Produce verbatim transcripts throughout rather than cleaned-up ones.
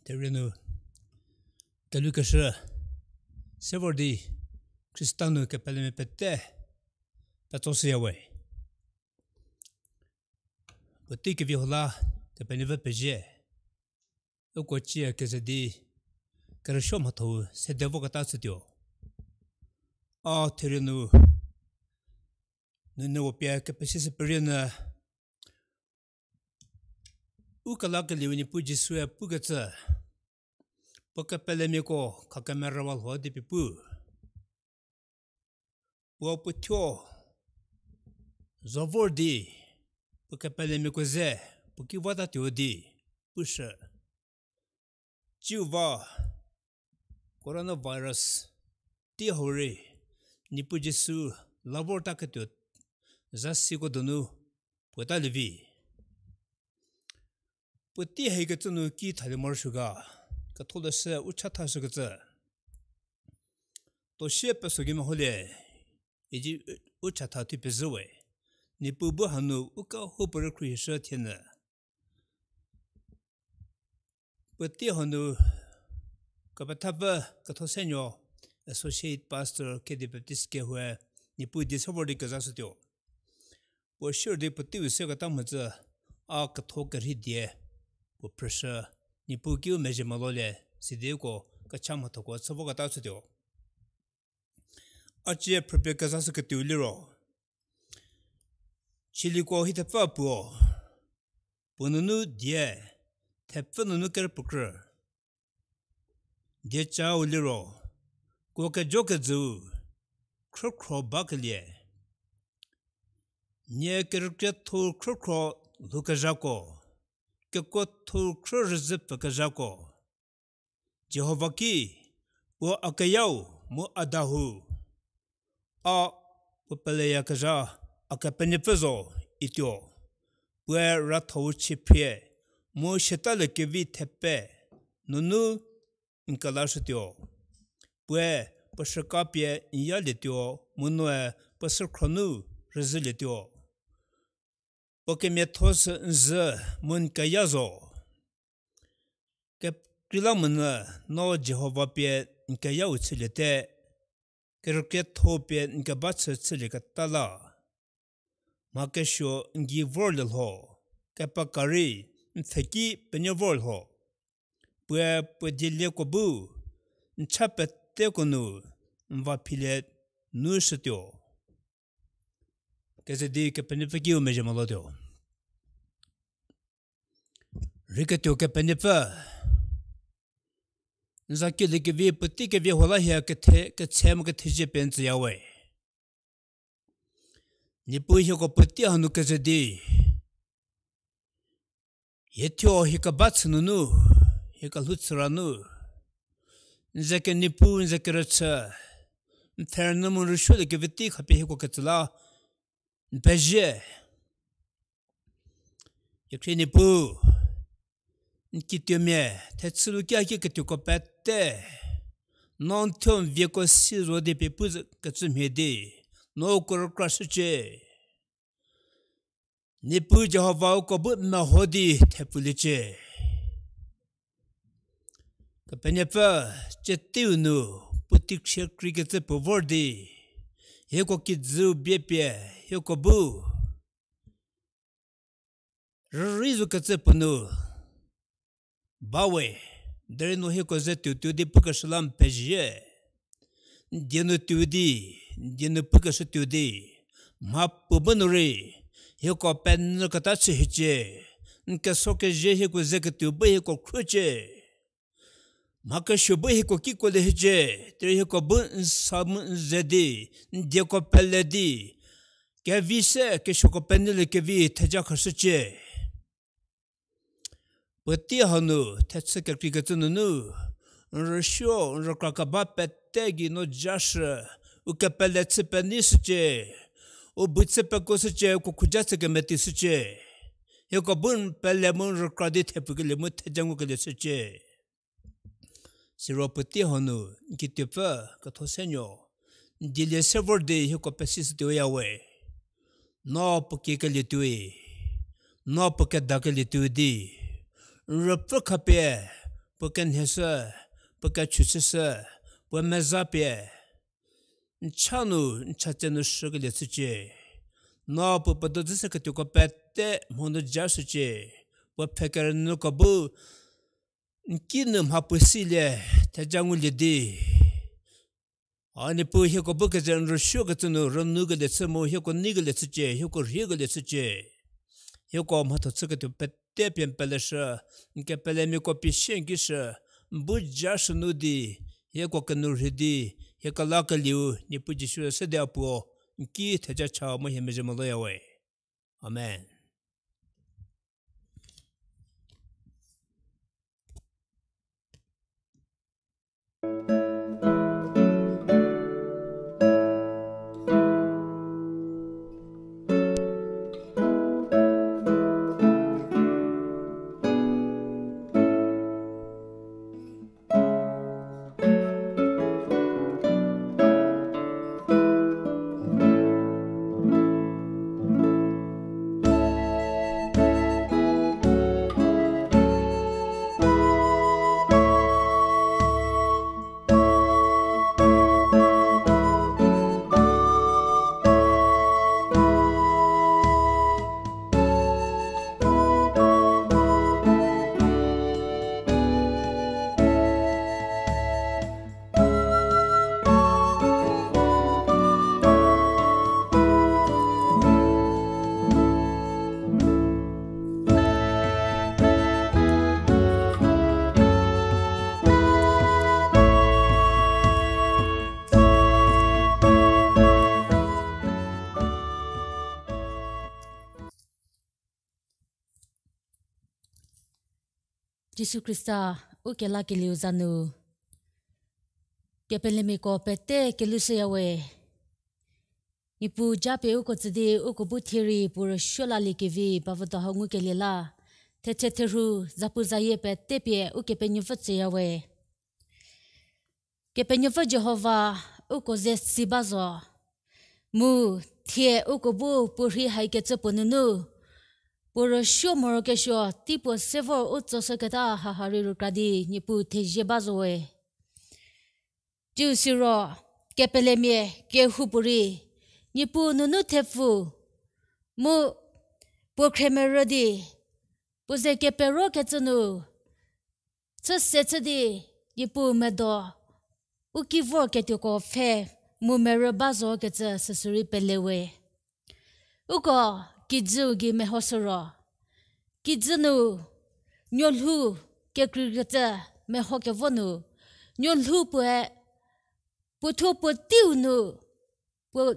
Therie nu kelukeshü se vor di Khrista nu kepelemia pete petso shüyawe. Puotei kevi hau la Kepenuopfü pezie. Uko cie keze di kerüsuo mhatho-u sede voketa chütuo. A therie nu, nunu wo pie kepesishü perie nyü, u kelakelieu Niepuu Jisue pukecü, puo kepelemiako khakemerüwa lho di pie pu. Puo puothuo zo vor di, puo kepelemiako ze puo ki vatatuo di pushü. Tsiu va coronavirus tei hau rei Niepuu Jisu la vortaketuo zasiko donu puotalie vi. Puotei haikecü nu ki thalie morosuo ga, ketholeshü u chathashükecü. Tuosie peso ki meholie, idi u chatha thuo pezhüwe. Niepuu bu hanu u kehoupuorei khruohishü thienyü. Puotei hanu kepethapfü Kethosenuo, Associate Pastor, Khedi Baptist Kehoue, Niepuu die se vor di kezashütuo. Puo sier di puoteiu seketa mhodzü a ketho kerhei die puo phrüshü, Niepuu kiu mezhie melolie, sidi uko kecha mhathoko chü voketa chütuo. A cie phrüpie kezashüketuou liro, Chiliko Hithepfü puo, puo nunu die, thepfü nunu kerüpuo krü. Diecau liro, kuo kejokejüu khrükhro bakelie. Nie kerükrietho-u khrükhro lhoukezhako, kekuotho-u khrü rüzhü pfükezhako. Jihova ki, puo a keyau mu a dahou, a puo peleyakezha a Kepenuopfü zo ituo, puoe ratho-u chiephrie mu siatalie kevi thepe nunu n kelashütuo. Puoe puo shüka pie n yalietuo, mu noe puo sükhro nu rüzhülietuo. Puo kemiatho sü n zhü mu n keya zo. Kekreilamonyü no Jihova pie n keyau chüliete, kerükrietho pie n keba chü chülieketa la. Mha kesuo n gei vorlie lho, kepeka rei n pfheki penuo vor lho. Puoe puo dielieko bu n cha peteko nu n va philie nu shütuo. Keze di Kepenuopfü kiu mezhie melotuo. Rei ketuo Kepenuopfü, n za kieliekevi puotei kevi hau la hie kethe, ketse mu kethezie pie n tsüyawe. Niepuu hieko puotei hanu keze di, hie thuo hie keba chü nunu, hie kelhou chüra nu, n ze keniepuu, n ze kerüchü, n pfhe rünyü mu n rüsuoliekevi tei khapie hieko ketsü la n pezie. Kekhrie Niepuu, n kituomia thechü lukia ki ketuoko pete, no n thuo n vieko si zo di pie pu kecü mhie di, no uko rükrashücie. Niepuu Jihova uko bu meho di thepfuliecie. Kepenuopfü, tsie teiu nu puotei khrie kreikecü puo vor di, hieko kijüu bie pie, hieko bu rürei zokecü puo nu bawe, derei no hieko ze tuotuo di pukeshü la n pezie. N die nu tuo di, n die nu pukeshü tuo di, mha puo bu nu rei, hieko penyüketa chü hiecie, n keso kezie hieko ze ketuo bu hieko khruocie. Mha kesuo bu hieko kiko lie hiecie, derei hieko bu n sa mu n ze di, n dieko pele di, kevi se kesuoko penyüliekevi theja khashücie. Puotei hanu thechü kekreikecü nunu, n rüsuo, n rükra keba pete gei no jashü, u kepele chü penei shücie, u bu chü pekuoshücie, u kuokhuja chü kemeteishücie. Hieko bu n pele mu n rükra di thepfukelie mu theja ngukelie shücie. Siro puotei hanu n kituopfü Kethosenuo, n dielie se vor di hieko pesishütuoyawe. No puo kiekelietuoi, no puo kedakelietuo di, n rüpfü khapie puo kenhie shü, puo kechu chü shü, puo meza pie n cha nu, n cha tse nu shükelie chücie. No puo pedo dzü shüketuoko pete mho nu ja shücie. Puo pfhe kerünuoko bu n ki nu mha puo silie, theja ngulie di, a Niepuu, hieko bu keze n rüsuokecü nu rünukelie chü mu hieko neikelie chücie, hieko rhiekelie chücie. Hieko mhatho chüketuo pete pie n peleshü, n kepelemiako pie sie n ki shü, n bu ja shü nu di, hieko kenu rhie di, hie kelakelieu Niepuu Jisu se di a puo, n ki theja cha mu hie mezhie meloyawe. Amen. Jisu Khrista u kelakelieu za nu kepelemiako pete kelushüyawe. Niepuu japie uko tsü di uko bu thie rei puo rüsuo laliekevi bavüdo hau ngukelie la, thetse therhu zapuzayie pete pie Ukepenuopfü tsüyawe. Kepenuopfü Jihova, uko ze si ba zo. Mu thie uko bu puo rhei haikecü puo nunu, puo rüsuo morokesuo tei puo se vor u tsoshüketa haha rei rükra di Niepuu thezie ba zowe. Tsiu siro, kepelemia kehoupuorei Niepuu nunu thepfu, mu puo khremerü di, puo ze keperokecü nu chü se chü di, Niepuu medo u ki vorketuoko pfhe mu merü ba zokecü süsürei pelewe. Uko kijüu gei mehoshü ro, kijü nu nuolhou kekreikecü mehokevo nu, nuolhou puoe puothuo puoteiu nu puo,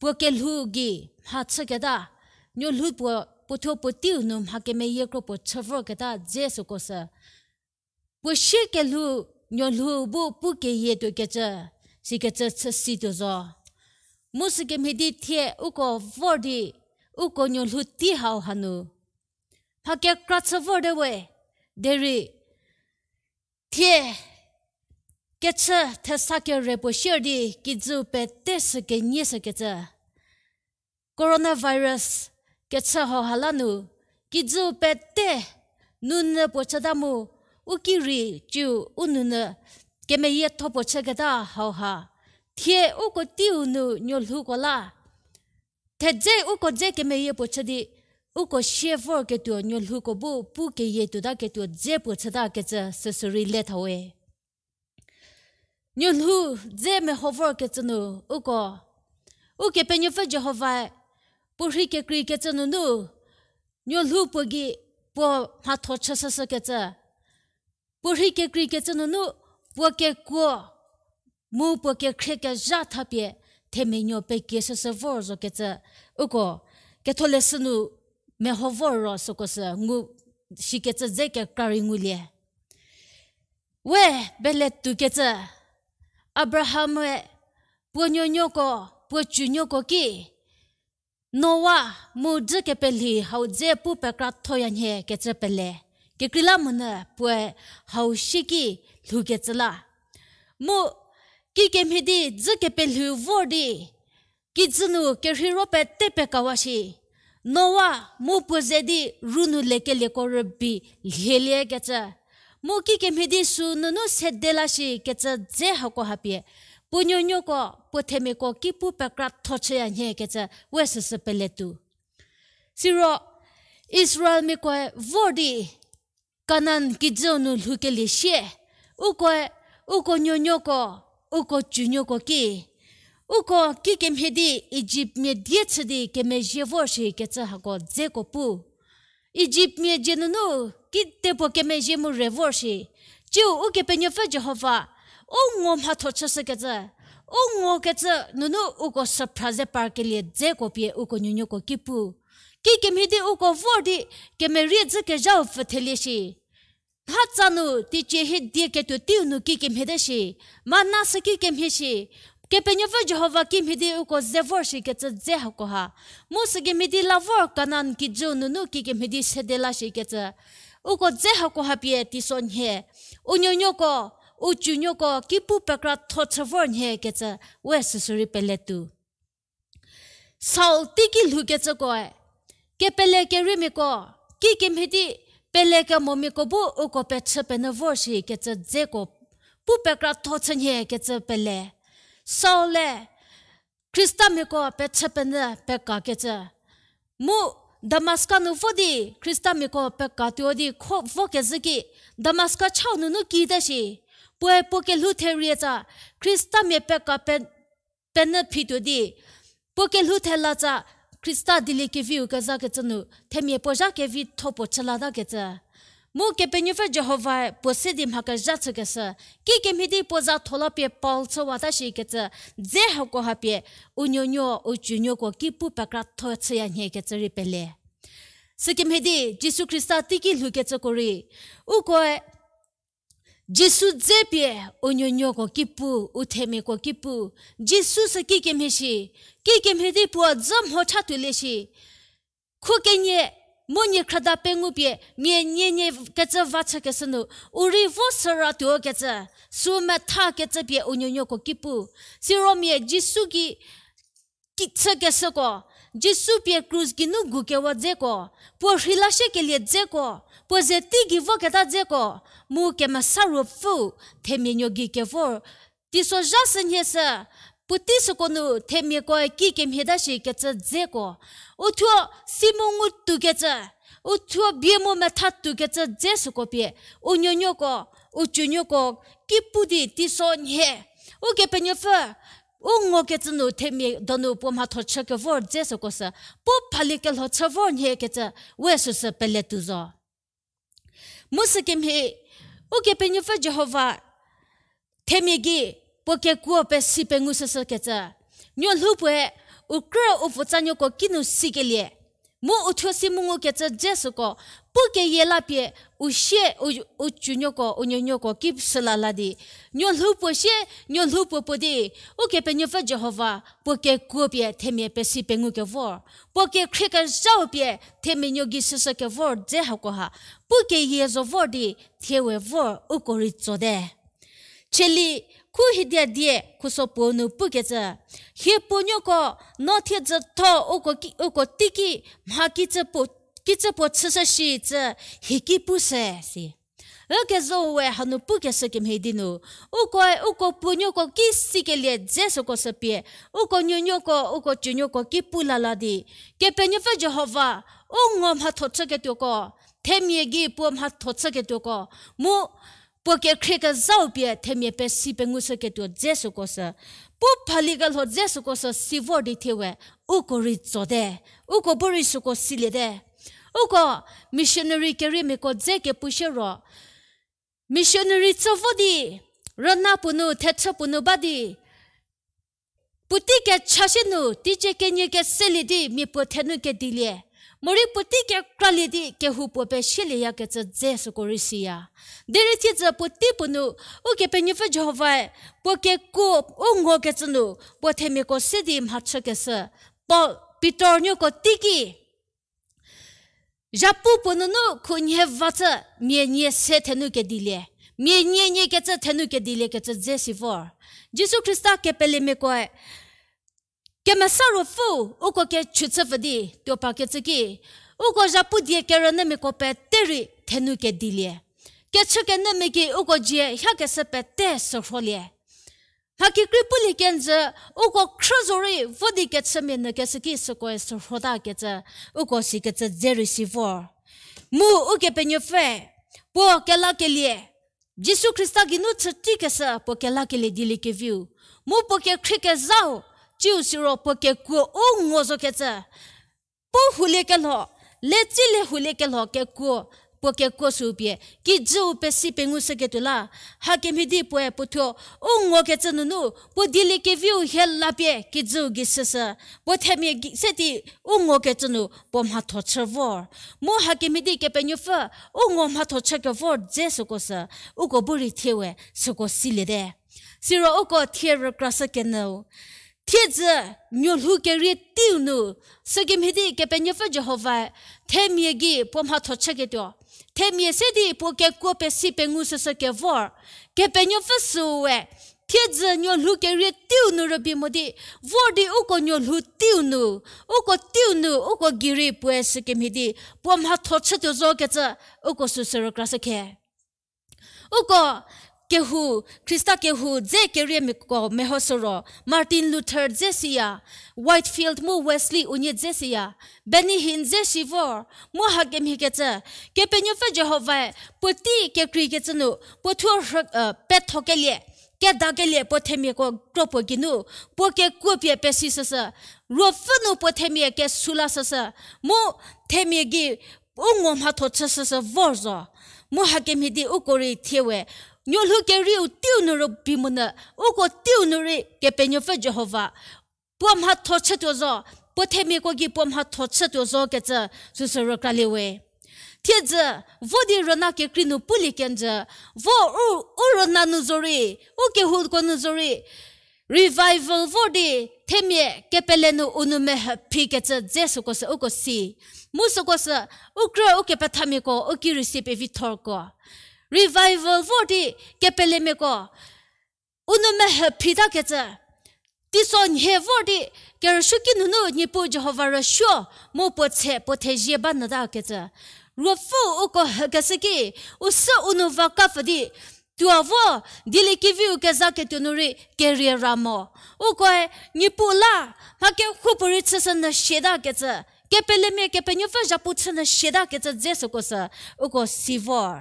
puo kelhou gei mha chüketa, nuolhou puo, puothuo puoteiu nu mha kemeyie kro puo chü vorketa dze süko sü, puo sie kelhou nuolhou bu pu keyie tuokecü, sikecü chü situo zo. Mu sükemhie di thie uko vor di, uko nuolhou tei hau hanu mha kekra chü vorte we, derei thie kechü thesa kere puo sier di kijüu pete sü kenyie sükecü, coronavirus kechü hauha la nu, kijüu pete nunyü puo chüta mu, u ki rei tsiu u nunyü kemeyietho puo chüketa hauha, thie uko teiu nu nuolhouko la thedze uko dze kemeyie puo chü di, uko sie vorketuo nuolhouko bu pu keyie tuotaketuo dze puo chütakecü süsürei le thawe. Nuolhou dze meho vorkecü nu uko, Ukepenuopfü Jihovae puo rhei kekreikecü nunu, nuolhou puo gei puo mhatho chüshüshükecü, puo rhei kekreikecü nunu puo kekuo mu puo kekhrie kezha thapie themenuo pekie süsü vor zokecü, uko Ketholeshü nu meho vor ro süko sü ngu, sikecü dze kekra rei ngulie. We bele tukecü, Abraham-e puo nuonuoko, puo tsunuoko ki, Noa mu dzü kepelhi hau dze pu pekrathoya nhie kecü pele, kekreilamonyü puoe hau sieki lhoukecü la. Mu kikemhie di dzü kepelhou vor di, kijü nu kerheiro pete pekawa shi, Noa mu puo ze di ru nu lekelieko rübei lhielie kecü, Mu kikemhie di sü nunu sede la shikecü dze hako hapie, puo nuonuoko, puo themiako ki pu pekratho chüya nhie kecü we süsü peletuo. Siro Israelmiakoe vor di Kanan kijüu nu lhoukelie sie, ukoe, uko nuonuoko, uko tsunuoko ki, uko kikemhie di Ijiptmia die chü di kemezhie vor shikecü hako dzeko pu. Ijiptmia dzie nunu kitepuo kemezhie mu re vor shi. Tsiu Ukepenuopfü Jihova, u ngo mhatho chüshükecü, u ngokecü nunu uko süphra ze parkelie dzeko pie uko nuonuoko ki pu. Kikemhie di uko vor di kemerie dzükezhau pfü thelie shi. Mhatsa nu teicie hie die ketuo teiu nu kikemhiete shi, mana sü kikemhie shi, Kepenuopfü Jihova kimhie di uko ze vor shikecü dze hako ha. Mu sükemhie di la vor Kanan kijüu nunu kikemhie di sede la shikecü. Uko dze hako hapie teiso nhie, u nuonuoko, u tsunuoko ki pu pekratho chü vor nhie kecü we süsü rei peletuo. Saul teiki lhoukecükoe, kepele keriemiako, kikemhie di pelekemomiako bu uko pechü penyü vor shikecü dzeko pu pekratho chü nhie kecü pele. Saul-e Khristamiako pechü penyü pekakecü. Mu Damaska nu vo di Khristamiako pekatuo di kho vokezhü ki, Damaska chau nunu kite shi. Puoe puo kelhou therie tsa, Khristamia peka pe penyü phituo di, puo kelhou thela tsa Khrista dieliekevi kezhakecü nu themia puo zha kevitho puo chü latakecü. Mu Kepenuopfü Jihovae puo se di mha kezha chükeshü, kikemhie di puo za tho la pie Paul chüwata shikecü, dze hako hapie, u nuonuo, u tsunuoko ki pu pekratho chüya nhie kecü rei pele. Sükemhie di Jisu Khrista teiki lhoukecüko rei, ukoe Jisu dze pie u nuonuoko ki pu, u themiako ki pu, Jisu sü kikemhie shi, kikemhie di puo dzü mho cha tuolie shi. Khu kenie, mu nie khrüda pengou pie, mia nie nie kecü va chükeshü nu, u rei vo süra tuo kecü, sü metha kecü pie u nuonuoko ki pu. Siro mia Jisu ki ki chükeshüko, Jisu pie krus geinu gukewa dzeko, puo rheila shiekelie dzeko, puo ze teigei voketa dzeko, mu Kemesa Ruopfüu themia nuo gei kevor, teisozha sünhie sü, puotei süko nu themiakoe kikemhieta shikecü dzeko, uthuo si mu ngu tuokecü, uthuo bie mu metha tuokecü dze süko pie, u nuonuoko, u tsunuoko, ki pu di teisonhie, Ukepenuopfü, u ngokecü nu themia donu puo mhatho chü kevor dze süko sü, puo phalie kelho chü vor nhie kecü, we süsü peletuo zo. Mu sükemhie, Ukepenuopfü Jihova, themia gei, puo kekuo pesi pengou süsü kecü, nuolhou puoe, u krü u pfutsanuoko kinu sikelie, mu uthuo si mu ngukecü dze süko, pu keyie la pie, u sie, u, u tsunuoko, u nuonuoko ki süla la di, nuolhou puo sie, nuolhou puo puo di, Ukepenuopfü Jihova, puo kekuo pie themia pesi pengou kevor, puo kekhrie kezhau pie themia nuo gei süsü kevor dze hako ha, pu keyie zo vor di, thie we vor uko rei tsote. Cheli, khu hiedia die khuso puo nu pukecü, hie puonuoko, no thiedzütho uko ki, uko teiki, mha kicü puo, kicü puo chüshü shicü, hie ki pu se si. Ükezo we hanu pukeshü kemhie di nu, ukoe uko puonuoko ki sikelie dze süko sü pie, uko nuonuoko, uko tsunuoko ki pu la la di, Kepenuopfü Jihova, u ngo mhatho chüketuoko, themia gei puo mhatho chüketuoko, mu puo kekhrie kezhau pie themia pesi pengou shüketuo dze süko sü, pu phalie kelho dze süko sü si vor di thie we, uko rei tsote, uko bu rei süko siliete. Uko missionary keriemiako dze kepu shie ro, missionary chü vo di, rüna puo nu, thechü puo nu ba di, puotei kecha sie nu, teicie kenie keselie di mia puo thenu kedilie. Morei puotei kekralie di kehou puo pesielieyakecü dze süko rei siya. Derei thiedzü puotei puo nu, Ukepenuopfü Jihovae, puo kekuo, u ngokecü nu, puo themiako se di mhachükeshü, Paul, Pitor nuoko teiki zhapu puo nunu khunhie va chü mia nie se thenu kedilie, mia nie nie kecü thenu kedilie kecü dze si vor. Jisu Khrista kepelemiakoe, Kemesa Ruopfü, uko kechüchü pfü di tuo pakecü ki, uko zhapu die kerünyümiako pete rei thenu kedilie. kechükenyümia ki uko dzie hiekesü pete sürholie. Mha kekrei pulie kenjü, uko khrü zorei vo di kechümia nyü keshü ki sükoe sürhotakecü, uko sikecü dze rei si vor. Mu Ukepenuopfüe puo kelakelie, Jisu Khrista geinu chütikeshü puo kelakelie dieliekeviu, mu puo kekhrie kezhau, tsiu siro puo kekuo u ngo zokecü, puo huliekelho, letsile huliekelho kekuo, puo kekuo sü pie kijüu pesi pengushüketuo la, hakemhie di puoe puothuo u ngokecü nunu puo dieliekeviu hie lapie kijüu gei shüshü, puo themia se di u ngokecü nu puo mhatho chü vor. Mu hakemhie di Kepenuopfü u ngo mhatho chükevor dze süko sü, uko bu rei thie we süko siliete. Siro uko thie rükrashükenyüu, thiedzü nuolhou kerie teiu nu, sükemhie di Kepenuopfü Jihovae themia gei puo mhatho chüketuo, themia se di puo kekuo pesi pengushüshü kevor, Kepenuopfü süu we thiedzü nuolhou kerie teiu nu rübei mo di, vor di uko nuolhou teiu nu, uko teiu nu uko gei rei puoe sükemhie di puo mhatho chütuo zokecü, uko süsü rükrashükhe. Uko kehou, Khrista kehou dze keriemiako mehoshü ro, Martin Luther dze siya, Whitefield mu Wesley unie dze siya, Benny Hinn dze si vor, mu hakemhiekecü, Kepenuopfü Jihovae puotei kekreikecü nu puothuo rhü-, pethokelie, kedakelie puo themiako kro puo geinu, puo kekuo pie pesishüshü, ruopfü nu puo themia kesu lashüshü, mu themia gei u ngo mhatho chüshüshü vor zo. Mu hakemhie di uko rei thie we nuolhou kerieu teiu nu rübei monyü, uko teiu nu rei Kepenuopfü Jihova puo mhatho chütuo zo, puo themiako gei puo mhatho chütuo zokecü süsü rükralie we. Thiedzü vo di rüna kekrei nu pulie kenjü, vo u, u rüna nu zorei, u kehouko nu zorei, revival vor di themia kepele nu u nou mehü phikecü dze süko sü uko si. Mu süko sü u krü u kepethamiako u ki rei si pevithorko. Revival vor di kepelemiako u nou mehü phitakecü, teiso nhie vor di kerüsuoki nunu Niepuu Jihova rüsuo mu puo tshe puo thezie ba nyütakecü, ruopfü uko hükeshü ki u sü u nou va kapfü di, tuo vo dieliekeviu kezaketuo nu rei kerie ra mo. Ukoe Niepuu la mha kehoupuorei chüshü nyü sietakecü, kepelemia Kepenuopfü zhapu chü nyü sietakecü dze süko sü uko si vor.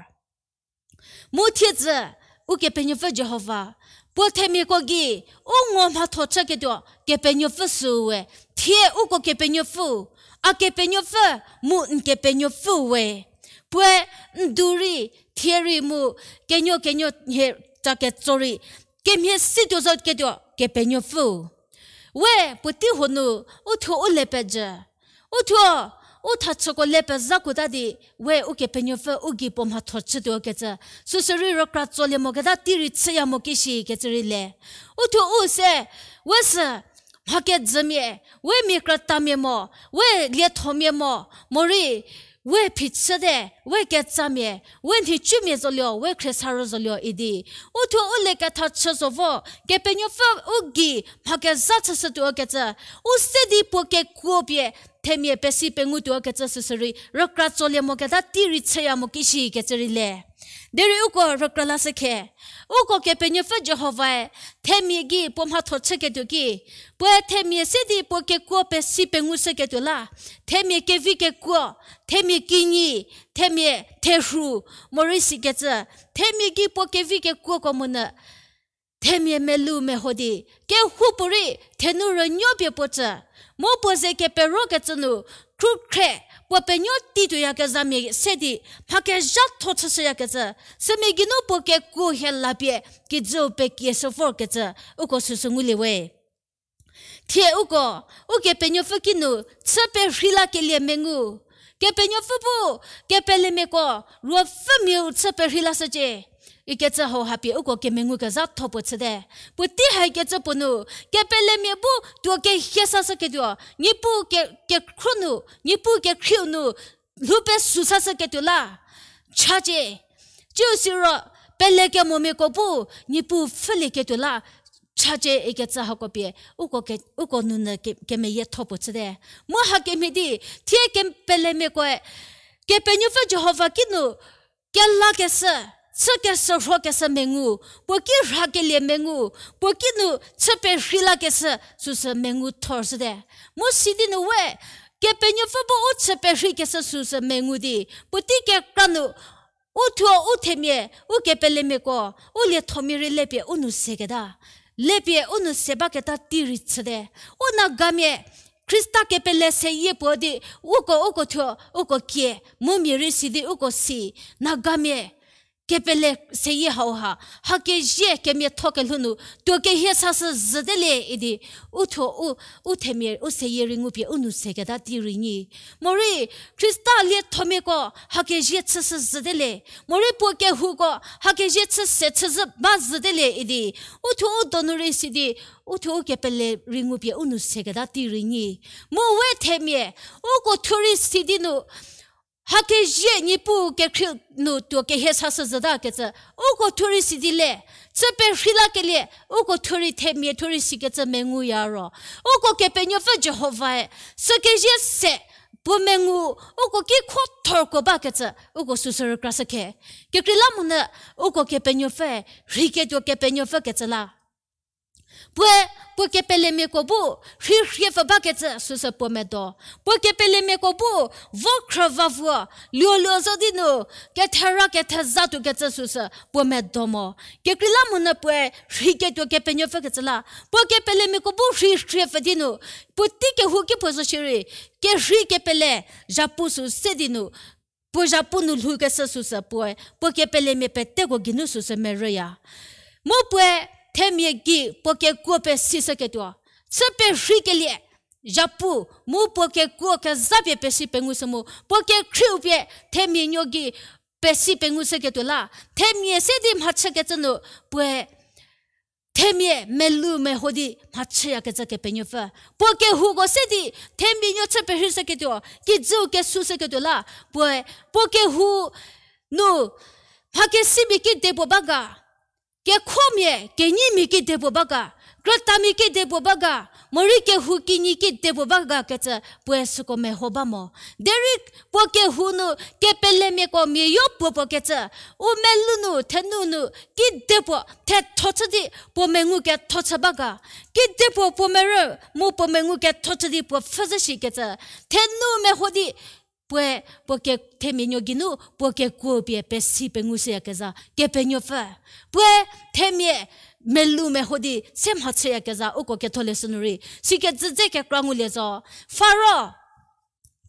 Mu thiedzü Ukepenuopfü Jihova puo themiako gei u ngo mhatho chüketuo Kepenuopfü süu we, thie uko Kepenuopfü, a Kepenuopfü mu n Kepenuopfü we. Puoe n du rei, thie rei mu kenuo kenuo nhie ca ketso rei kemhie situo zoketuo Kepenuopfü we, puotei huo nu uthuo u le pejü. Uthuo u thachüko le pezhakuota di, we Ukepenuopfü u gei puo mhatho chütuo kecü, süsü rei rükra tsolie moketa tei rei chüya mo ki shikecü rei le. Uthuo u se, we sü mha kejümia, we mia krütamia mo, we liethomia mo, morei we phichüte, we ketsamia, we nhicumia zolio, we khriesarü zolio idi, uthuo u le ketha chü zo vo, Kepenuopfü u gei mha kezha chüshütuo kecü, u se di puo kekuo pie themia pesi pengutuo kecü süsü rei rükra tsolie moketa tei rei chüya mo ki shikecü rei le. Derei uko rükra lashükhe, uko Kepenuopfü Jihovae themia gei puo mhatho chüketuo ki, puoe themia se di puo kekuo pesi pengushüketuo la, themia kevi kekuo, themia kinyi, themia therhu, morei sikecü, themia gei puo kevi kekuoko monyü, themia melou meho di, kehoupuorei thenu rünuo pie puo tsü, mu puo ze keperokecü nu, khrukhre, puo penuo tei tuoyakezhamia se di, mha kezhatho chüshüyakecü, sümia geinu puo kekuo hie lapie, kijüu pekieshü vorkecü, uko süsü ngulie we. Thie uko, Ukepenuopfü kinu chü perhei lakelie mengu. Kepenuopfü bu, kepelemiako, ruopfümiau chü perhei lashücie ikecü hauha pie uko kemengu kezhatho puo chüte. Puotei haikecü puo nu, kepelemia bu tuo kehie sashüketuo, Niepuu ke-, kekhro nu, Niepuu kekhrieu nu, lhou pesu sashüketuo la, chacie. Tsiu siro, pelekemomiako bu, Niepuu pfhülieketuo la, chacie ikecü hako pie, uko ke-, uko nunyü ke-, kemeyietho puo chüte. Mu hakemhie di, thie kepelemiakoe, Kepenuopfü Jihova kinu, kela keshü, chü kesürhokeshü mengu, puo ki rhakelie mengu, puo ki nu chü perheilakeshü süsü mengu thorshüte. Mu sidi nu we, Kepenuopfü bu u chü perheikeshü süsü mengu di, puotei kekra nu, u thuo u themia, u kepelemiako, u liethomia rei lepie u nu seketa. Lepie u nu se baketa tei rei chüte. U Nagamia, Khrista kepele seyie puo di, uko, uko thuo, uko kie, mu mia rei si di uko si, Nagamia, kepele seyie hauha, hakezie kemiatho kelhou nu, tuo kehie sashü zhütelie idi, u thuo u, u themia, u seyie rei ngupie u nu seketa tei rei nyi. Morei, Khrista liethomiako, hakezie chüshü zhütelie. Morei puo kehouko, hakezie chü se chüzhü ba zhütelie idi. U thuo u donu rei si di, u thuo u kepele rei ngupie u nu seketa tei rei nyi. Mu we themia, uko thuo rei si di nu, hakezie Niepuu kekhrie nu tuo kehie sashü zhütakecü, uko thuo rei si di le, chü perheilakelie, uko thuo rei themia thuo rei sikecü menguya ro. Uko Kepenuopfü Jihovae, sükezie se, puo mengu, uko ki khothorko bakecü, uko süsü rükrashü khe. Kekreilamonyü, uko Kepenuopfü, rheiketuo Kepenuopfü kecü la. Puoe, puo kepelemiako bu, rhei rhie pfü bakecü süsü puo medo. Puo kepelemiako bu, vo khrüva vuo, luoluo zo di nu, kethera ketheza tuokecü süsü puo medo mo. Kekreilamonyü puoe, rheiketuo Kepenuopfü kecü la. Puo kepelemiako bu rhei rhie pfü di nu, puotei kehouki puo zo shierei, kerhei kepele, zhapu sü se di nu, puo zhapu nu lhoukeshü süsü puoe, puo kepelemia peteko geinu süsü merüya. Mu puoe, themia gei puo kekuo pesishüketuo. Chü perheikelie, zhapu, mu puo kekuo kezapie pesi pengushü mu, puo kekhrieu pie, themia nuo gei pesi pengushüketuo la. Themia se di mhachükecü nu, puoe, themia melou meho di mhachüyakecü Kepenuopfü. Puo kehouko se di, themia nuo chü perheishüketuo, kijüu kesushüketuo la, puoe, puo kehou nu, mhakesimia kidepuo ba ga, kekhomia, kenyimia kidepuo ba ga, krütamia kidepuo ba ga, morei kehou kinyi kidepuo ba gakecü, puoe süko meho ba mo. Derei puo kehou nu, kepelemiako mia yo puopuo kecü, u melou nu, thenu nu, kidepuo, thetho chü di, puo mengu ketho chü ba ga, kidepuo puo merü, mu puo mengu ketho chü di puo pfhüzhü shikecü, thenu meho di, puoe, puo ke, themia nuo geinu, puo kekuo pie pesi pengushüyakezha, Kepenuopfü. Puoe, themia melou meho di, se mhachüyakezha, uko ketholeshü nu rei. Sikecü dze kekra ngulie zo. Faro,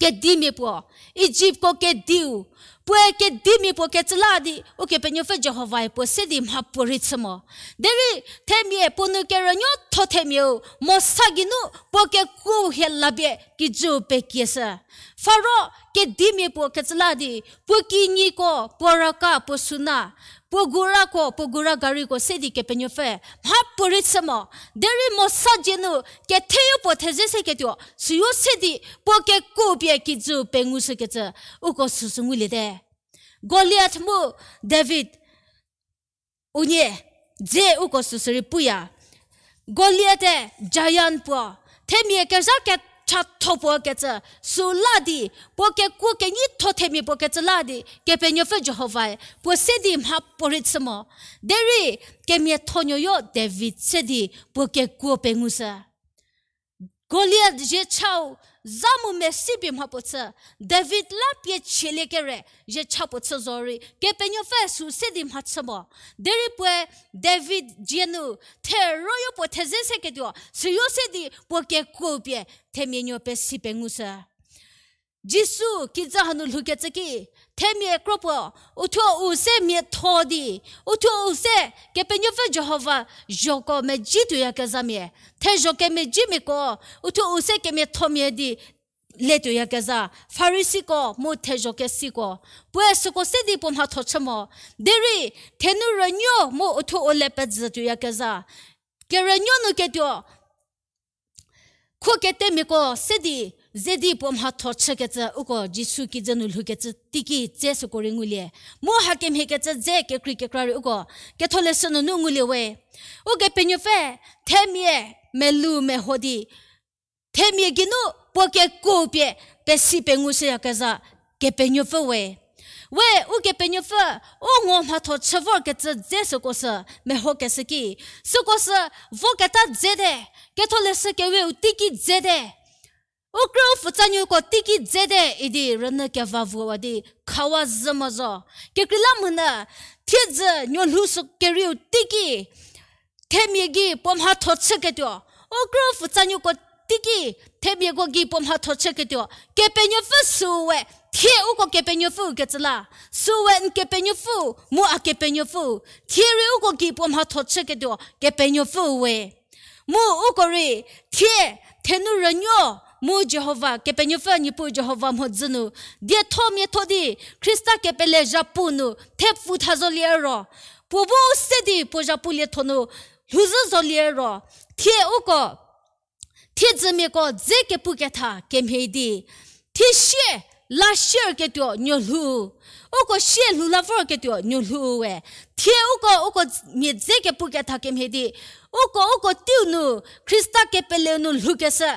kedimia puo, Egyptko kediu, puoe kedimia puo kecü la di, Ukepenuopfü Jihovae puo se di mhapuorei chü mo. Derei themia puo nu kerünuotho themiau, Mosa geinu puo kekuo hie lapie kijüu pekieshü. Faro kedimia puo kecü la di, puo kinyiko, puo raka, puo suna, puo gurako, puo gura gariko se di Kepenuopfü mhapuorei chü mo. Derei Mosa dzie nu ketheyo puo theze seketuo, süyo se di puo kekuo pie kijüu pengushükecü, uko süsü nguliete. Goliath mu David unie dze uko süsü rei puya. Goliath-e giant puo, themia kezha kechatho puo kecü, sü la di, puo kekuo kenyitho themia puo kecü la di, Kepenuopfü Jihovae puo se di mhapuorei chü mo. Derei kemiathonuoyo David se di puo kekuo pengushü. Goliath zhiechau, za mu mesi pie mhapuo chü, David la pie chielie kere, zhiecha puo chü zorei, Kepenuopfü sü se di mhachü mo. Derei puoe David dzie nu, theroyo puo theze seketuo, süyo se di puo kekuo pie, themia nuo pesi pengushü. Jisu kijü hanu lhoukecü ki, themia kro puo, uthuo u se miatho di, uthuo u se Kepenuopfü Jihova zhoko meji tuoyakezhamia, thezho kemejimiako, uthuo u se kemiathomia di le tuoyakezha, Farisiko mu thezho kesiko, puoe süko se di puo mhatho chü mo, derei thenu rünuo mu uthuo u le pezhü tuoyakezha, kerünuo nu ketuo, kho ketemiako se di, ze di puo mhatho chükecü uko Jisu kijü nu lhoukecü teiki dze süko rei ngulie. Mu hakemhie kecü dze kekrei kekra rei uko Ketholeshü nunu ngulie we. Ukepenuopfü, themia melou meho di, themia geinu puo kekuo pie pesi pengushüyakezha Kepenuopfü we. We Ukepenuopfü, u ngo mhatho chü vorkecü dze süko sü mehokeshü ki, süko sü voketa dzete, Ketholeshü Keweu teiki dzete, u krü u pfutsanuoko teiki dzete idi rünyü keva vuowa di khawa zhü mo zo. Kekreilamonyü thiedzü nuolhou sü kerieu teiki themia gei puo mhatho chüketuo, u krü u pfutsanuoko teiki themiako gei puo mhatho chüketuo, Kepenuopfü süu we, thie uko Kepenuopfü kecü la, süu we n Kepenuopfü, mu a Kepenuopfü, thie rei uko gei puo mhatho chüketuo Kepenuopfü we. Mu uko rei, thie, thenu rünuo, mu Jihova, Kepenuopfü Niepuu Jihova mhodzü nu, dietho miatho di, Khrista kepele zhapu nu, thepfu tha zolie ro, puo bu se di puo zhapu lietho nu, lhouzhü zolie ro, thie uko, thiedzümiako dze kepu ketha kemhie di, thie sie, la sierketuo nuolhou, uko sie lhou la vorketuo nuolhou we, thie uko, uko mia dze kepu ketha kemhie di, uko, uko teiu nu, Khrista kepeleu nu lhoukeshü,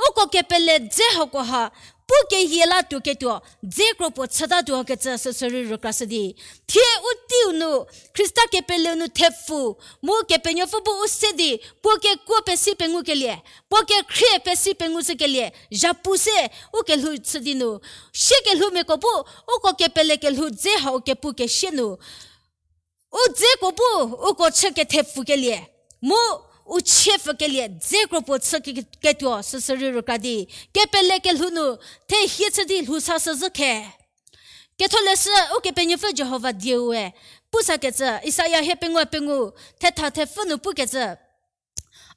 uko kepele dze hako ha, pu keyie la tuoketuo, dze kro puo chütatuo kecü süsü rei rükrashü di. Thie u teiu nu, Khrista kepeleu nu thepfu, mu Kepenuopfü bu u se di, puo kekuo pesi pengukelie, puo kekhrie pesi pengushükelie, zhapu se, u kelhou chü di nu. Sie kelhoumiako bu, uko kepele kelhou dze hau kepu kesie nu. U dzeko bu, uko chü kethepfukelie, mu u chie pfükelie, dze kro puo chü ke-, ketuo, süsü rei rükra di, kepele kelhou nu, thehie chü di lhou sa sü zhü khe. Ketholeshü Ukepenuopfü Jihova dieue, pusakecü, Isaia hie pengou pengou, thetha thepfü nu pukecü.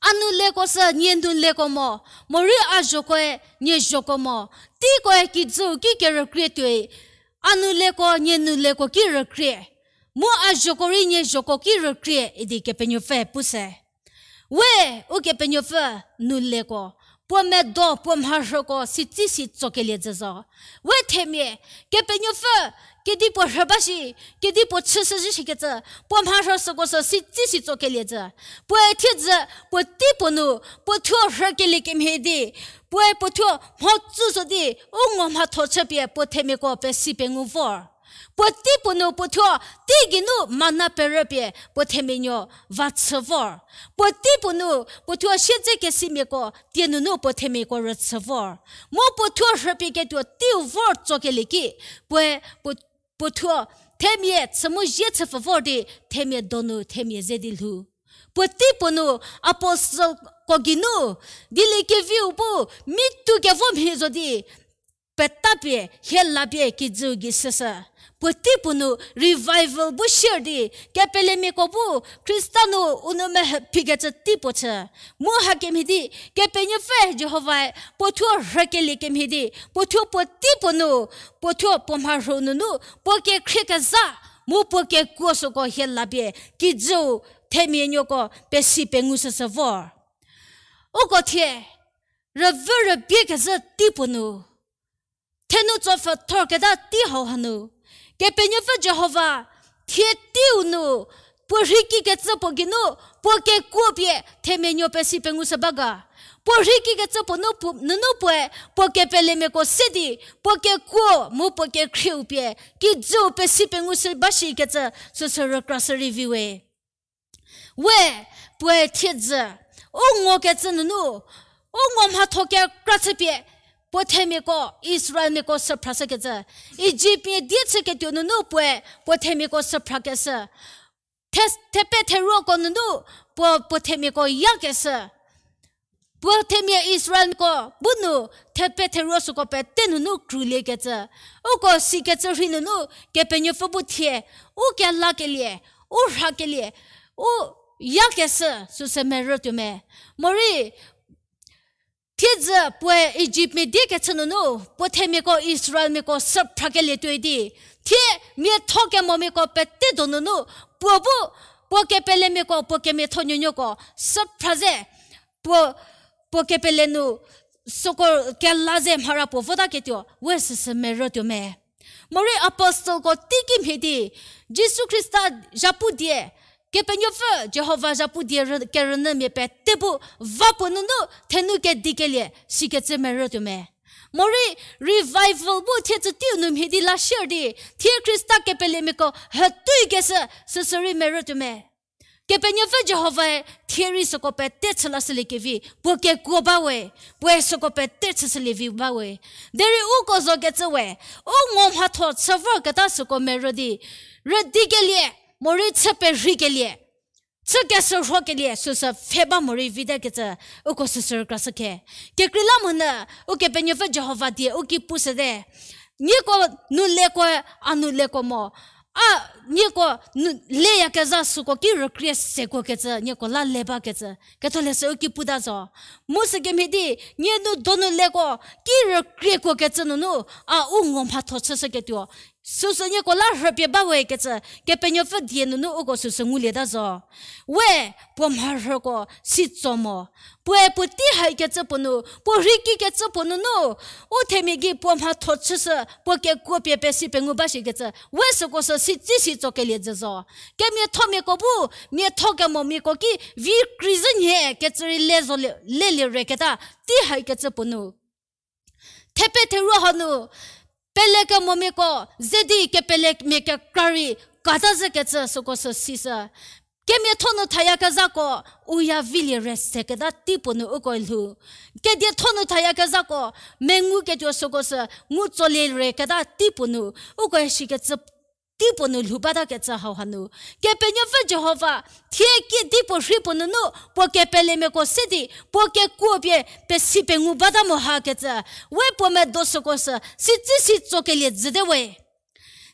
A nouleko sü nie nouleko mo, morei a zhokoe nie zhoko mo, teikoe kijüu ki kerükrie tuoi, a nouleko nie nouleko ki rükrie, mu a zhoko rei nie zhoko ki rükrie idi Kepenuopfü pushü. We, Ukepenuopfü nouleko, puo medo, puo mharhüko sitsi si tsokelie jü zo. We themia, Kepenuopfü, kedipuo rhü ba shi, kedipuo chüshü zhü shikecü, puo mharhü süko sü sitsi si tsokelie jü. Puoe thiedzü, puo teipuo nu, puo thuo rhükelie kemhie di, puoe puo thuo mhodzü zo di, u ngo mhatho chüpie puo themiako pesi pengu vor. Puo teipuo nu puo thuo, tei geinu mana perüpie puo themia nuo va chü vor. Puo teipuo nu puo thuo siedzekesimiako tie nunu puo themiako rüchü vor. Mu puo thuo rhüpie ketuo teiu vor tsokelie ki, puoe puo, puo thuo themia chü mu zie chüpfü vor di themia donu themia ze di lhou. Puo teipuo nu apostleko geinu, dieliekeviu bu, mi tu kevo mhie zo di, petapie, hie lapie kijüu gei süsü. Puo teipuo nu revival bu sier di, kepelemiako bu, Khrista nu u nou mehü phikecü teipuo chü. Mu hakemhie di, Kepenuopfü Jihovae, puo thuo rhükelie kemhie di, puo thuo puo teipuo nu, puo thuo puo mharhü nunu, puo kekhrie kezha, mu puo kekuo süko hie lapie, kijüu themia nuoko pesi pengu süsü vor. Uko thie, rüvü rübie kezhü teipuo nu, thenu tsopfhü thorketa tei hau hanu, Kepenuopfü Jihova, thie teiu nu, puo rhei kikecü puo geinu, puo kekuo pie themia nuo pesi pengu sü ba ga. Puo rhei kikecü puo nu puo, nunu puoe, puo kepelemiako se di, puo kekuo mu puo kekhrieu pie, kijüu pesi pengu sü ba shikecü, süsü rükra sü rei vi we. We, puoe thiedzü, u ngokecü nunu, u ngo mhatho kekra chüpie, puo themiako, Israelmiako süphrashükecü, Ijiptmia die chüketuo nunu puoe, puo themiako süphrakeshü, the-, thepe theruoko nunu, puo, puo themiako yakeshü. Puo themia Israelmiako bu nu thepe theruo süko pete nunu kruliekecü. Uko sikecü rhei nunu Kepenuopfü bu thie, u kelakelie, u rhakelie, u yakeshü süsü merü tuo me. Morei, thiedzü puoe Ijiptmia die kechü nunu, puo themiako Israelmiako süphrakelie tuoi di, thie miatho kemomiako pete do nunu, puo bu, puo kepelemiako, puo kemiatho nuonuoko, süphra ze, puo, puo kepele nu, süko kela ze mhara puo votaketuo, we süsü merü tuo me. Morei apostleko teiki mhie di, Jisu Khrista zhapu die, Kepenuopfü Jihova zhapu die rü-, kerünyümia pete bu, va puo nunu, thenu kedikelie, sikecü merü tuo me. Morei revival bu thie tsü teiu nu mhie di la shier di, thie Khrista kepelemiako hütuoi keshü, süsü rei merü tuo me. Kepenuopfü Jihovae thie rei süko pete chü lashüliekevi puo kekuo ba we, puoe süko pete chüshülie vi ba we. Derei uko zo kecü we, u ngo mhatho chü vorketa süko merü di, rüdikelie, morei chü perheikelie, chü keshürhokelie süsü pfhe ba morei vite kecü, uko süsü rükrashü khe. Kekreilamonyü, Ukepenuopfü Jihova die u ki pushüte. Nieko nu leko, a nu leko mo. A, nieko nu leyakezha süko ki rükrie sekuo kecü, nieko la le bakecü. Ketholeshü u ki puta zo. Mu sükemhie di, nie nu donu leko, ki rükriekuo kecü nunu, a u ngo mhatho chüshüketuo. Süsü nieko la rhüpie ba we kecü, Kepenuopfü die nunu uko süsü ngulieta zo. We, puo mharhüko si tso mo. Puoe puotei haikecü puo nu, puo rhei kikecü puo nunu, u themia gei puo mhatho chüshü, puo kekuo pie pesi pengu ba shikecü, we süko sü si tsi si tsokelie jü zo. Kemiathomiako bu, miathokemomiako ki vi kreizhü nhie kecü rei le zo le, lelie reketa, tei haikecü puo nu. Thepe theru hanu, pelekemomiako ze di kepelemia kekra rei kata zhükecü süko sü sishü. Kemiatho nu thayakezhako, u ya vilie re seketa tei puo nu uko lhou. Kedietho nu thayakezhako, menguketuo süko sü ngu tsolie reketa tei puo nu, uko shikecü tei puo nu lhou batakecü hau hanu. Kepenuopfü Jihova, thie kedipuo rhei puo nunu, puo kepelemiako se di, puo kekuo pie pesi pengu bata mo hakecü, we puo medo süko sü, si tsi si tsokelie jüte we.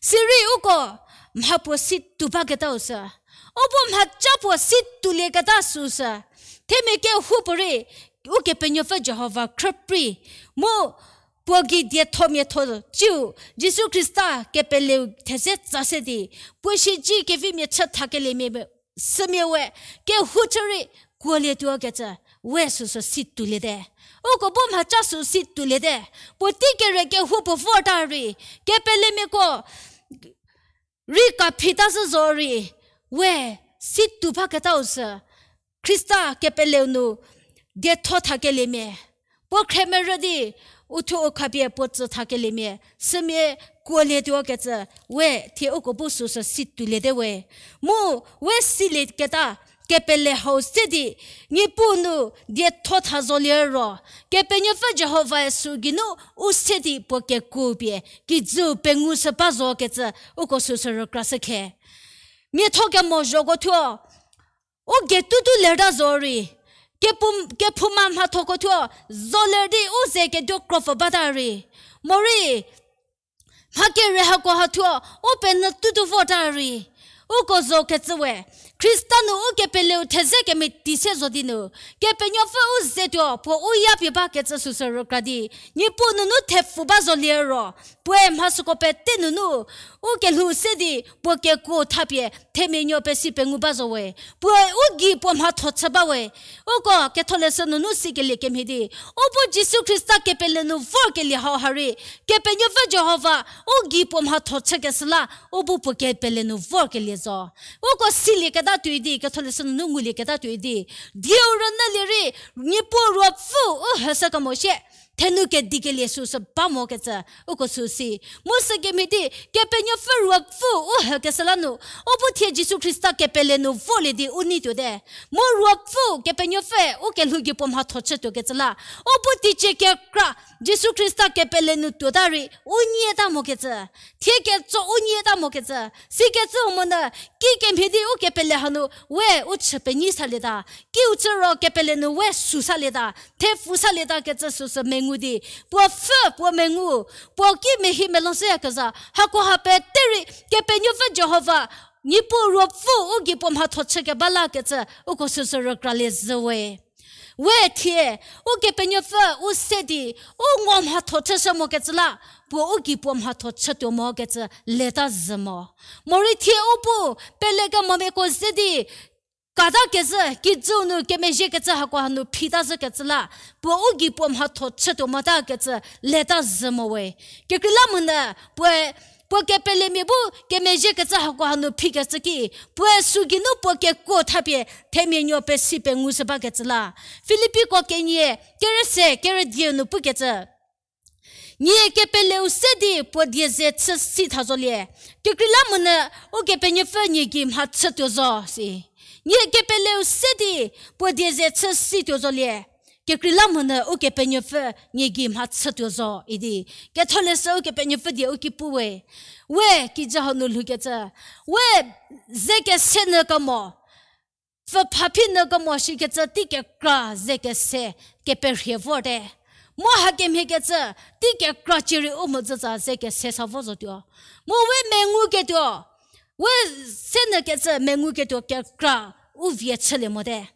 Sirei uko mha puo si tou baketau sü. U bu mhaca puo si toulieketa süu sü. Themia kehoupuorei, Ukepenuopfü Jihova khrüprei. Mu puo gei diethomiatho ciu, Jisu Khrista kepeleu theze tsa se di, puo siedzekevimia chü thakeliemia, sümia we, kehou chü rei kuolietuo kecü, we süsü si touliete. Uko bu mhaca sü si touliete. Puotei kere kehoupuo vorta rei, kepelemiako rei kaphita zhü zo rei, we si tou baketau sü, Khrista kepeleu nu dietho thakeliemia, puo khremerü di, uthuo u khapie puo tsü thakeliemia, sümia kuolietuo kecü, we thie uko bu süsü si touliete we. Mu, we silieketa, kepele hau se di, Niepuu nu dietho tha zolie ro, Kepenuopfü Jihovae sü geinu u se di puo kekuo pie, kijüu pengu shü ba zo kecü, uko süsü rükrashü khe. Miatho kemo zhoko thuo, u getutu lerta zo rei, kepu-, kephouma mhathoko thuo, zo ler di u ze keduo kropfü bata rei. Morei, mha kere hako ha thuo, u penyü tutu vota rei. Uko zo kecü we, Khrista nu u kepeleu theze kemeti se zo di nu, Kepenuopfü u ze tuo puo u yapie bakecü süsü rükra di, Niepuu nunu thepfu ba zolie ro, puoe mha süko pete nunu, u kelhou se di puo kekuo thapie themia nuo pesi pengu ba zo we. Puoe u gei puo mhatho chü ba we. Uko ketholeshü nunu sikelie kemhie di, u bu Jisu Khrista kepele nu vorkelie hau ha rei, Kepenuopfü Jihova, u gei puo mhatho chükeshü la, u bu puo kepele nu vorkelie zo. Uko silieketa tuoi di, ketholeshü nunu ngulieketa tuoi di, dieu rünyülie rei, Niepuu Ruopfü u hüshü kemo shie, thenu kedikelie süsü ba mo kecü, uko sü si. Mu sükemhie di, Kepenuopfü Ruopfü u hükeshü la nu, u bu thie Jisu Khrista kepele nu vorlie di u nei tuote. Mu Ruopfü Kepenuopfü u kelhou gei puo mhatho chütuo kecü la, u bu teicie kekra, Jisu Khrista kepele nu tuota rei, u nyieta mo kecü. Thie ketso u nyieta mo kecü. Sikecü monyü, kikemhie di u kepele hanu, we u chü penyi salieta. Kiu chü ro kepele nu we sü salieta. Thepfu salieta kecü süsü mengu di. Puo pfhü, puo mengu. Puo ki mehi melou shüyakezha. Hakoha pete rei, Kepenuopfü Jihova, Niepuu Ruopfü u gei puo mhatho chükeba la kecü, uko süsü rükralie zhü we. We thie, Ukepenuopfü u se di, u ngo mhatho chüshü mo kecü la, puo u gei puo mhatho chütuo mo kecü leta zhü mo. Morei thie u bu, pelekemomiako ze di, kata kezhü, kijüu nu kemezhie kecü hako hanu phita zhü kecü la, puo u gei puo mhatho chütuo mota kecü leta zhü mo we. Kekreilamonyü, puoe, puo kepelemia bu kemezhie kecü hako hanu phikecü ki, puoe sü geinu puo kekuo thapie themia nuo pesi pengu shü bakecü la. Filippiko kenie, kerüse, kerüdieu nu pukecü. Nie kepeleu se di puo die ze chü si tha zolie. Kekreilamonyü Ukepenuopfü nie gei mhachütuo zo si. Nie kepeleu se di puo die ze chü situo zolie. Kekreilamonyü Ukepenuopfü nie gei mhachütuo zo idi. Ketholeshü Ukepenuopfü die u ki pu we. We kijü hau nu lhoukecü. We ze kese nyü kemo. Pfü phaphi nyü kemo shikecü tei kekra ze kese keperhie vorte. Mu hakemhiekecü tei kekra cierei u mhodzütsa ze kese sa vo zotuo. Mu we menguketuo. We se nyükecü menguketuo kekra u vie chülie mote.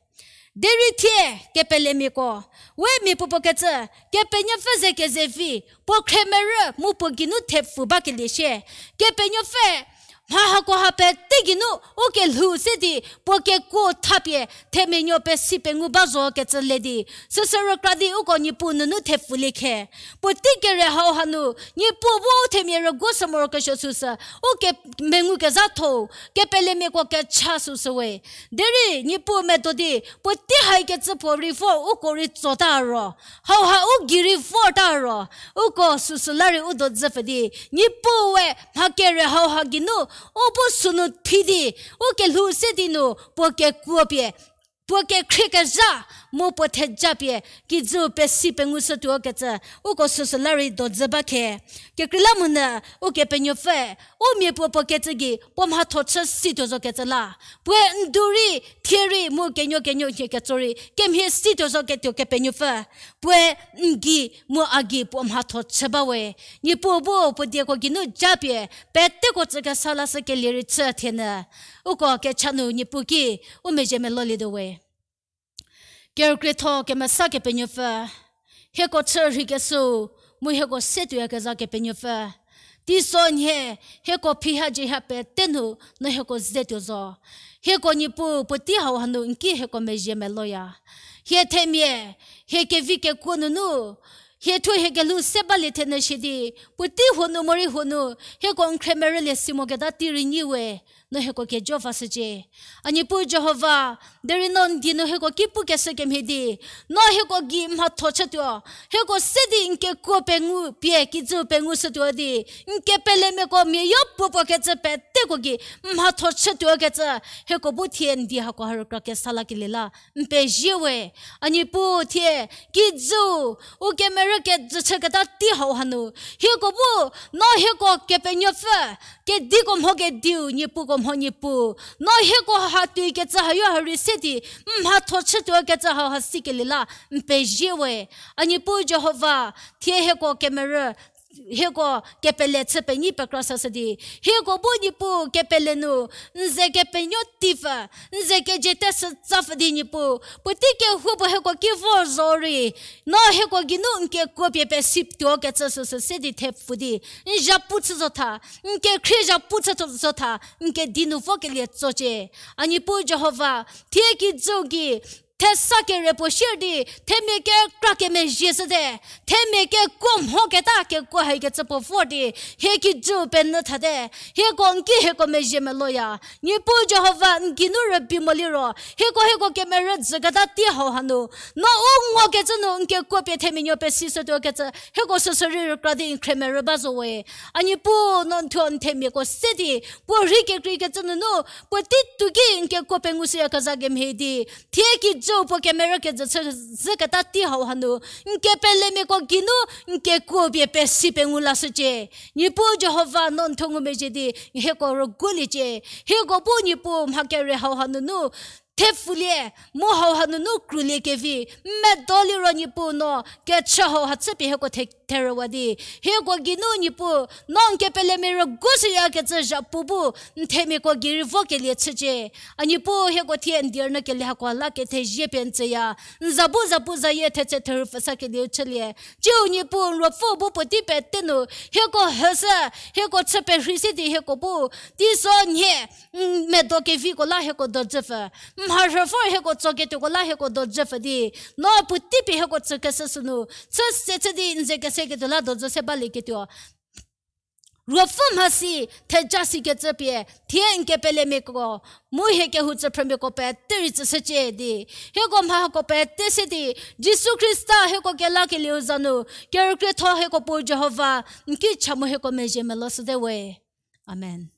Derei thie kepelemiako, we mia puopuo kecü, Kepenuopfü ze kezevi, puo khremerü mu puo geinu thepfu bakelie shie. Kepenuopfü mha hakoha pete geinu u kelhou se di, puo kekuo thapie, themia nuo pesi pengu ba zo kecü le di, süsü rükra di uko Niepuu nunu thepfulie khe. Puotei kere hau hanu, Niepuu bu u themia rüguo sü morokesuo süsü, u ke mengu kezhatho, kepelemiako kecha süsü we. Derei Niepuu medo di, puotei haikecü puo rei vor uko rei tsota ro, hauha u gei rei vorta ro, uko süsü la rei u dodzü pfü di, Niepuue mha kere hauha geinu, u bu sünu phi di, u kelhou se di nu, puo kekuo pie, puo kekhrie kezha, mu puo theja pie, kijüu pesi pengushütuo kecü, uko süsü la rei dodzü ba khe. Kekreilamonyü, Ukepenuopfü, u mia puopuo kecü gei, puo mhatho chü situo zo kecü la. Puoe ndu rei, thie rei, mu kenuo kenuo nhie ketso rei, kemhie situo zo ketuo Kepenuopfü. Puoe n gei, mu a gei puo mhatho chü ba we. Niepuu bu puo dieko geinu japie, peteko tsü kesa lashükelie rei chü thienyü. Uko kecha nu Niepuu ki, u mezhie melolietuo we. Kerükrietho kemesa Kepenuopfü, hieko chü rheikeshüu, mu hieko se tuoyakezha Kepenuopfü. Teisonhie, hieko phiha jieha pete nu, no hieko ze tuo zo. Hieko Niepuu puotei hau hanu n ki hieko mezhie meloya. Hie themia, hie kevi kekuo nunu, hie thuo hie kelhou se balie thenyü shie di, puotei huo nu morei huo nu, hieko n khriemerülie si moketa tei rei nyi we, no hieko kejo vashücie. A Niepuu Jihova, derei no n die nu hieko ki pukeshü kemhie di, no hieko gei mhatho chütuo, hieko se di n kekuo pengu pie kijüu pengushütuo di, n kepelemiako mia yo puopuo kecü peteko gei mhatho chütuo kecü, hieko bu thie n die hako ha rükra kesa lakelie la, n pezie we. A Niepuu thie, kijüu, u kemerü kejü chüketa tei hau hanu, hieko bu, no hieko Kepenuopfü, kediko mho kediu, Niepuuko mho Niepuu, no hieko ha tuoi kecü hayo ha rei se di, n mhatho chütuo kecü hauha sikelie la, n pezie we. A Niepuu Jihova, thie hieko kemerü, hieko kepele chü penyi pekra sashü di, hieko bu Niepuu kepele nu, n ze kepenuo tei pfü, n ze kejiete sü tsa pfü di Niepuu, puotei kehoupuo hieko ki vor zo rei, no hieko geinu n kekuo pie pesituo kecü süsü se di thepfu di, n zhapu chü zo tha, n kekhrie zhapu chü zo tha, n kedi nu vokelie tsocie. A Niepuu Jihova, thie kijüu gei, thesa kere puo sier di, themia kekra kemezhie shüte, themia kekuo mho keta kekuo haikecü puo vor di, hie kijüu penyü thate, hieko n ki hieko mezhie meloya, Niepuu Jihova n geinu rübei moliro, hieko hieko kemerü jüketa tei hau hanu, no u ngokecü nu n kekuo pie themia nuo pesishütuo kecü, hieko süsü rei rükra di n khriemerü ba zo we. A Niepuu no n thuo n themiako se di, puo rhei kekreikecü nunu, puotei tuo ki n kekuo pengushüyakezha kemhie di, thie kijüu puo kemerü kejü chü zhüketa tei hau hanu, n kepelemiako geinu, n kekuo pie pesi pengu lashücie. Niepuu Jihova no n thuo ngumezhie di, hieko rüguoliecie. Hieko bu Niepuu mha kere hau hanunu, thepfulie, mu hau hanunu krülie kevi, medo liro Niepuu no, kechü hau ha chüpie hieko the-, therüwa di. Hieko geinu Niepuu, no n kepelemia rüguoshüyakecü zhapu bu, n themiako gei rei vokelie chücie. A Niepuu hieko thie n die rünyükelie hako la kethezie pie n tsüya. N za bu zapuzayie thetse therhü pfü sakelieu chülie. Tsiu Niepuu n ruopfüu bu puotei pete nu, hieko hüshü, hieko chü perhei se di hieko bu, teisonhie, n medo keviko la hieko dojüpfü. Mharhü vor hieko tsoketuoko la hieko dojüpfü di. No puotei pie hieko tsükeshü sünu, chü se chü di n ze keseketuo la dojü se balieketuo. Ruopfü mhasi, theja sikecü pie, thie n kepelemiako, mu hie kehou tsüphrümiako pete rei tsüshücie di. Hieko mha hako pete se di, Jisu Khrista hieko kelakelieu za nu, kerükrietho hieko puo Jihova, n ki cha mu hieko mezhie melo shüte we. Amen.